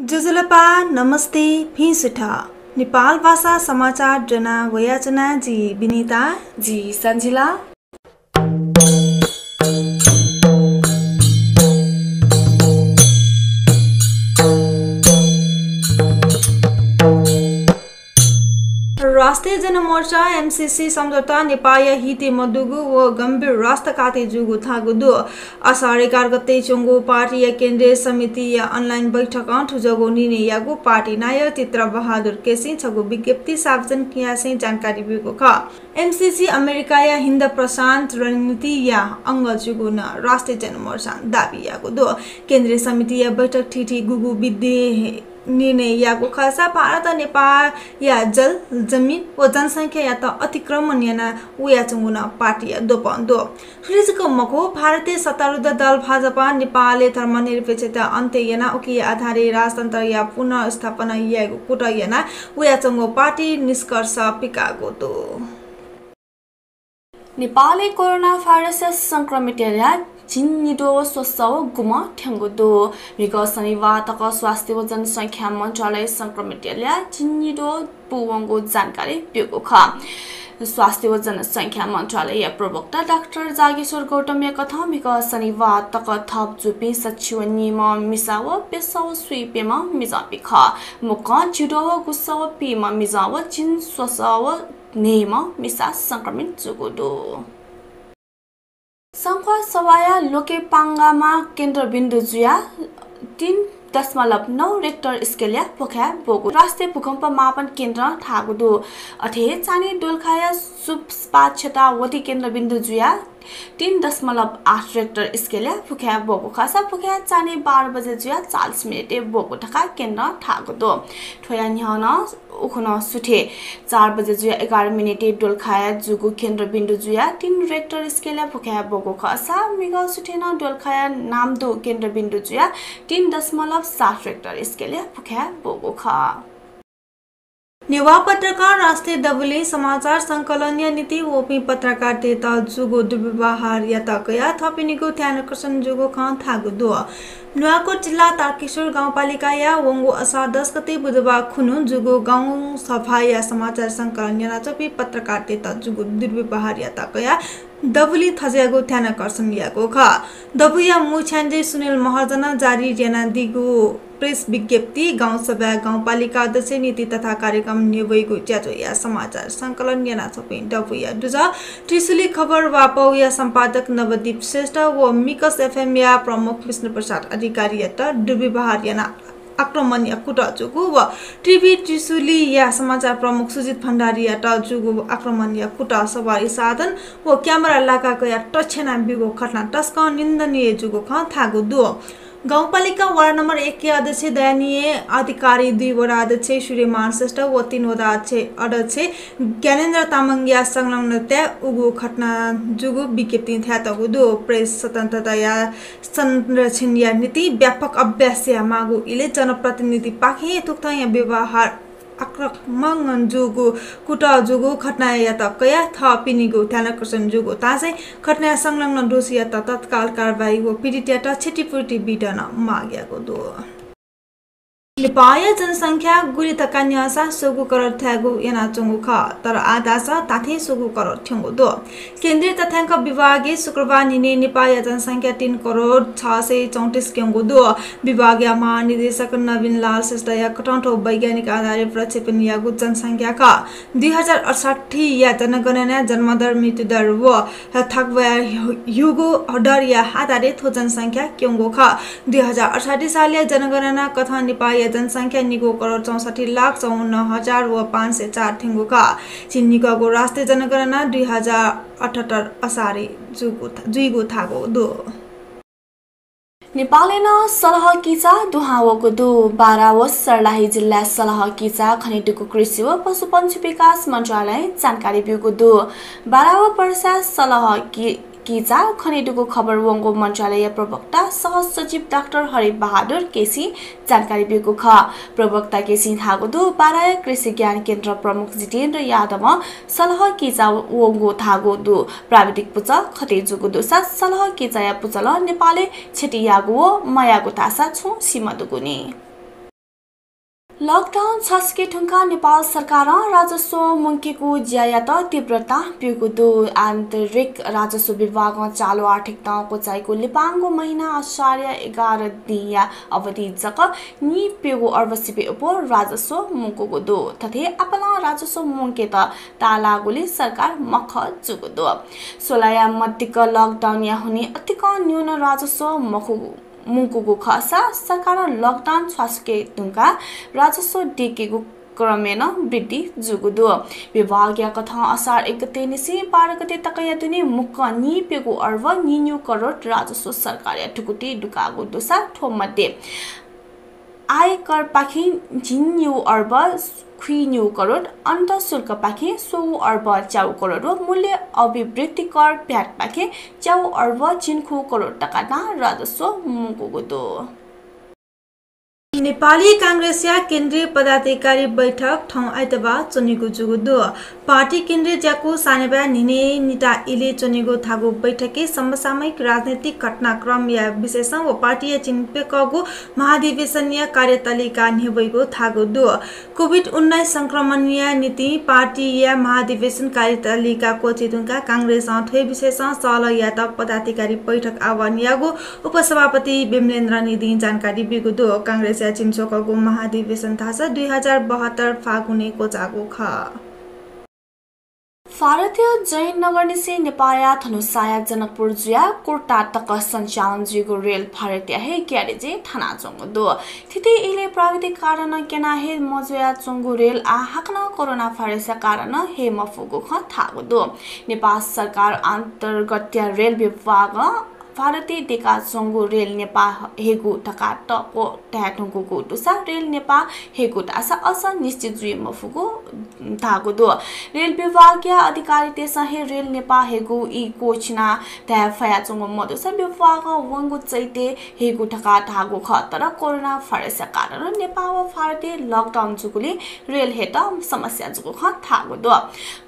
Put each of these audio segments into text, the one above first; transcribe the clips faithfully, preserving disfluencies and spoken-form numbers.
ज्वजलपा, नमस्ते, भिं सुथ। नेपाल भाषा समाचार ज्वना वयाच्वना जि विनिता। जि सञ्जिला। राष्ट्रिय जनमोर्चा, एमसिसी, सम्झौता नेपाःया हितय् मदुगु व गम्भीर राष्ट्रघाती जूगु धाःगु दु। असार एघार गते च्वंगु पार्टीया केन्द्रीय समितिया online बैठकं थुजःगु निर्णय याःगु पार्टी नायः चित्र बहादुर केसीं छगू विज्ञप्ति सार्वजनिक यासें जानकारी ब्यूगु खः। एमसिसी अमेरिकाया हिन्द प्रशान्त रणनीतिया अंग जूगु नं राष्ट्रिय जनमोर्चां दाबी याःगु दु। केन्द्रीय समितिया बैठक थीथी गुगु विधेय् निर्णय याःगु खःसा भारत नेपाःया जल, जमिन व जनसंख्यायात अतिक्रमण याना वयाच्वंगु नं पार्टीया द्वपं दु। थुलि जक मखु, भारतीय सत्तारूढ दल भाजपां नेपालय् धर्मनिरपेक्षता अन्त्य याना उकिया आधारय् राजतन्त्रया पुनर्स्थापना यायेगु कुतः याना वयाच्वंगु पार्टीं निष्कर्ष पिकाःगु दु। नेपालय् कोरोना भाइरसया संक्रमितया ल्याः झिंनिद्वः व स्वसः व गुम्ह थ्यंगु दु। म्हिगः शनिबार तक स्वास्थ्य व जनसंख्या मन्त्रालयं संक्रमितया ल्याः झिंनिद्वः पूवंगु जानकारी ब्यूगु खः। स्वास्थ्य व जनसंख्या मन्त्रालयया प्रवक्ता डाक्टर जागेश्वर गौतमया कथं म्हिगः शनिबार तक थप जूपिं सच्छि व नीम्ह मिसा व प्यसः व स्वीप्यम्ह मिजंपिं खः। मुक्कं झिद्वः व गुसः व पीम्ह मिजं व झिंस्वसः व न्हय्म्ह मिसा संक्रमित जूगु दु। संखुवासभाया लोकेपाङ्गामा केन्द्रबिन्दु जुयाः तीन दशमलव नौ रेक्टर स्केलया भुखाय् ब्वःगु राष्ट्रिय भूकम्प मापन केन्द्रं धाःगु दु। अथे हे चान्हय् दोलखाया सुपाक्षता वति केन्द्रबिन्दु जुयाः तीन दशमलव आठ रेक्टर स्केलया भुखाय् ब्वःगु खःसा भुखाय् चान्हय् बाह्र बजे जुयाः चालिस मिनेटय् ब्वःगु धकाः केन्द्रं धाःगु दु। थ्वया न्ह्यः नं उखुन्हु सुथय् चार बजे जुयाः एघार मिनेटय् दोलखाय् जूगु केन्द्रबिन्दु जुयाः तीन रेक्टर स्केलया भुखाय् ब्वःगु खःसा म्हिगः सुथय् नं दोलखाया नामदु केन्द्रबिन्दु जुयाः तीन दशमलव सात रेक्टर स्केलया भुखाय् ब्वःगु खः। नेवाः पत्रकार राष्ट्रिय दबुलिं समाचार संकलनया निंतिं वःपिं पत्रकारतय्त जूगु दुर्व्यवहारयात कयाः थःपिनिगु ध्यानाकर्षण जूगु खँ धाःगु दु। नुवाकोट जिल्ला तारकेश्वर गाउँपालिकाया वंगु असार दस गते बुधबार खुन्हु जूगु गाउँसभाया समाचार संकलन यानाच्वंपिं पत्रकारतय्त जूगु दुर्व्यवहारयात कयाः दबुलिं थज्याःगु ध्यानाकर्षण याःगु खः। दबुया मू छ्याञ्जे सुनिल महर्जनं जारी यानादीगु प्रेस विज्ञप्ति, गाउँसभाय् गाउँपालिका अध्यक्ष नीति तथा कार्यक्रम न्ह्यब्वइगु ज्याझ्वःया समाचार संकलन यानाच्वंपिं दबुया दुजः त्रिशुली खबर वापःया सम्पादक नवदीप श्रेष्ठ व मिक्स एफएमया प्रमुख विष्णुप्रसाद अधिकारीयात दुर्व्यवहार यानाः आक्रमणया कुतः जूगु व टिभी त्रिशुलीया समाचार प्रमुख सुजित भण्डारीयात जूगु आक्रमणया कुतः सवारी साधन व क्यामेरा लाका कयाः तछ्याना ब्यूगु घटना तसकं निन्दनीय जूगु खँ धाःगु दु। गाउँपालिका वडा नम्बर एकया अध्यक्ष दयानिय अधिकारी, दुई वडा अध्यक्ष सूर्यमान श्रेष्ठ व तीन वडा अध्यक्ष, अध्यक्ष ज्ञानेन्द्र तामाङया संलग्नताय् उगु घटना जूगु विज्ञप्तिं धयातःगु दु। प्रेस स्वतन्त्रताया संरक्षणया निंतिं व्यापक अभ्यास यायेमाःगु इलय् जनप्रतिनिधिपाखें थुकथंया व्यवहार आक्रमण जूगु कुतः जूगु घटनायात कयाः थःपिनिगु ध्यानाकर्षण जूगु धासें घटनाय् संलग्न दोषीयात तत्काल कारवाही व पीडितयात क्षतिपूर्ति बीत नं माग याःगु दु। नेपाःया जनसंख्या गुलि धकाः न्यंसा स्वंगू करोड थ्यंगु यानाच्वंगु खः, तर आः धाःसा धात्थें स्वंगू करोड थ्यंगु दु। केन्द्रीय तथ्याङ्क विभागं शुक्रबार न्हिनय् नेपाःया जनसंख्या तीन करोड छ सय चौंतिस क्यंगु दु। विभागया महानिर्देशक नवीन लाल श्रेष्ठया कथं थ्व वैज्ञानिक आधारय् प्रक्षेपण याःगु जनसंख्या खः। दुई हजार अठसट्ठीया जनगणनाय् जन्मदर, मृत्युदर व थ्व थाकुया ह्यूगु दरया आधारय् थ्व जनसंख्या क्यंगु खः। दुई हजार अठसट्ठी सालया जनगणना कथं नेपाःया जनसंख्या निगू करोड चौसट्ठी लाख चौवन्न हजार व पाँच सय चार थ्यंगु खः। झिंनिगःगु राष्ट्रिय जनगणना दुई हजार अठहत्तर असारय् जूगु, जुइगु धाःगु दु। नेपालय् नं सलह किचा दुहां वःगु दु। बारा व सर्लाही जिल्लाय् सलह किचा खनेदुगु कृषि व पशुपन्छी विकास मन्त्रालयं जानकारी ब्यूगु दु। बारा व पर्साय् सलह कि किचा खनेदुगु खबर वंगु मन्त्रालयया प्रवक्ता सह सचिव डाक्टर हरि बहादुर केसीं जानकारी ब्यूगु खः। प्रवक्ता केसीं धाःगु दु, बाराया कृषि ज्ञान केन्द्र प्रमुख जितेन्द्र यादवं सलह किचा वंगु धाःगु दु। प्राविधिक पुचः खतय् जूगु दुसा सलह किचाया पुचलं नेपालय् क्षति याःगु व मयाःगु धाःसा छुं सी मदुगु नि। Lockdown छ्वासुके धुंकाः नेपाल सरकारं राजस्व मुंकेगु ज्यायात तीव्रता ब्यूगु दु। आन्तरिक राजस्व विभागं चालु आर्थिक तहं क्वचाइगु लिपांगु महिना असारया एघार दिंया अवधि जक नीप्यघौ अर्ब सिबें अप्वः राजस्व मुंकूगु दु। थथे आपालं राजस्व मुंकेत ताःलाःगुलिं सरकार मखः जूगु दु। स्वलाया मदिक्क lockdown या हुनिं अतिकं न्यून राजस्व मखु मुंकूगु खःसा सरकारं lockdown छ्वासुके धुंकाः राजस्व दयेकेगु क्रमय् नं वृद्धि जूगु दु। विभागया कथं असार एक गते निसें बाह्र गते तकया दुने मुक्कं नीप्यघौ अर्ब नीन्यू करोड राजस्व सरकारया धुकुतिइ दुकाःगु दुसा थ्व मध्ये आयकरपाखें झिंन्यू अर्ब खुइन्यू करोड, अन्तःशुल्कपाखें स्वंगू अर्ब च्यागू करोड व मूल्य अभिवृद्धि कर, भ्याटपाखें च्यागू अर्ब झिंखू करोड तका दां राजस्व मुंकूगु दु। नेपाली कांग्रेसया केन्द्रीय पदाधिकारी बैठक थौं आइतबाः च्वनीगु जूगु दु। पार्टी केन्द्रीय ज्याकू सानेपाय् न्हिनय् निता इलय् च्वनीगु धाःगु बैठकय् समसामयिक राजनैतिक घटनाक्रमया विषयसं व पार्टीया चिन्प्यकःगु महाधिवेशनया कार्यतालिका न्ह्यब्वइगु धाःगु दु। कोभिड उन्नाइस संक्रमणया निंतिं पार्टीया महाधिवेशन कार्यतालिका क्वःछी धुंकाः कांग्रेसं थ्व विषयसं सहलह यायेत पदाधिकारी बैठक आह्वान याःगु उपसभापति विमलेन्द्र निधिं जानकारी ब्यूगु दु। कांग्रेसया चिन्स्वकःगु महाधिवेशन धाःसा दुई हजार बहत्तर फागुनय् क्वचाःगु खः। भारतया जयनगरनिसें नेपाःया धनुषाया जनकपुर जुयाः कुर्ता तक सञ्चालन जुइगु रेल भारतया हे ग्यारेजय् थानाच्वंगु दु। थथे इलय् प्राविधिक कारणं क्यना हये मजुयाच्वंगु रेल आः हाकनं कोरोना भाइरसया कारणं हये मफुगु खँ धाःगु दु। नेपाल सरकार अन्तर्गतया रेल विभागं भारतय् दयेकाच्वंगु रेल नेपाः हयेगु धकाः तःक्वः धाये धुंकूगु दुसा रेल नेपाः हयेगु धाःसा अझ निश्चित जुइ मफुगु धाःगु दु। रेल विभागया अधिकारीतय्सं हे रेल नेपाः हयेगु ई क्वःछिना धाये फयाच्वंगु मदुसा विभागं वंगु चैतय् हयेगु धकाः धाःगु खः, तर कोरोना भाइरसया कारणं नेपाः व भारतय् lockdown जूगुलिं रेल हयेत समस्या जूगु खँ धाःगु दु।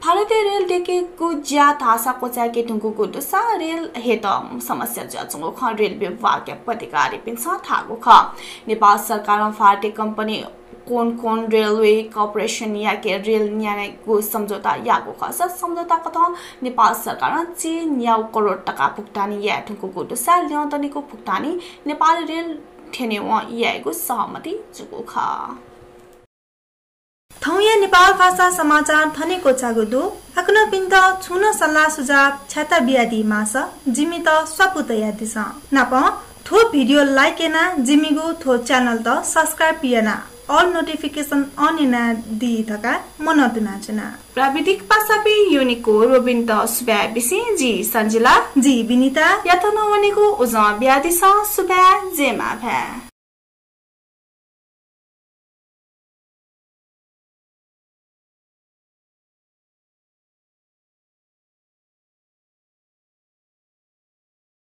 भारतय् रेल दयेकेगु ज्या धाःसा क्वचाय्के धुंकूगु दुसा रेल हयेत समस्या जुयाच्वंगु खँ रेल विभागया पदाधिकारीपिन्सं धाःगु खः। नेपाल सरकारं भारतीय कम्पनी कोंकण रेलवे कर्पोरेसनयाके रेल न्यायेगु सम्झौता याःगु खःसा सम्झौता कथं नेपाल सरकारं चय्न्यागू करोड तका भुक्तानी याये धुंकूगु दुसा ल्यं दनिगु भुक्तानी नेपाल रेल थ्यनेवं यायेगु सहमति जूगु खः। थौंया नेपाल भाषा समाचार थन हे क्वचाःगु दु। हाकनं छिकपिन्त छुं नं सल्लाह सुझाव छ्याता बियादी माःसा जिमित स्वापू तयादिसँ। नापं थ्व video like यानाः जिमिगु थ्व channel-त subscribe यानाः all notification on यानादी धकाः मनंतुनाच्वना। प्राविधिक पासापिं योनिको रोबिनत सुभाय् बिसें जि सन्जिला। जि बिनिता। यात नं वनेगु उजं बियादिसँ। सुभाय्, जय मांभाय्।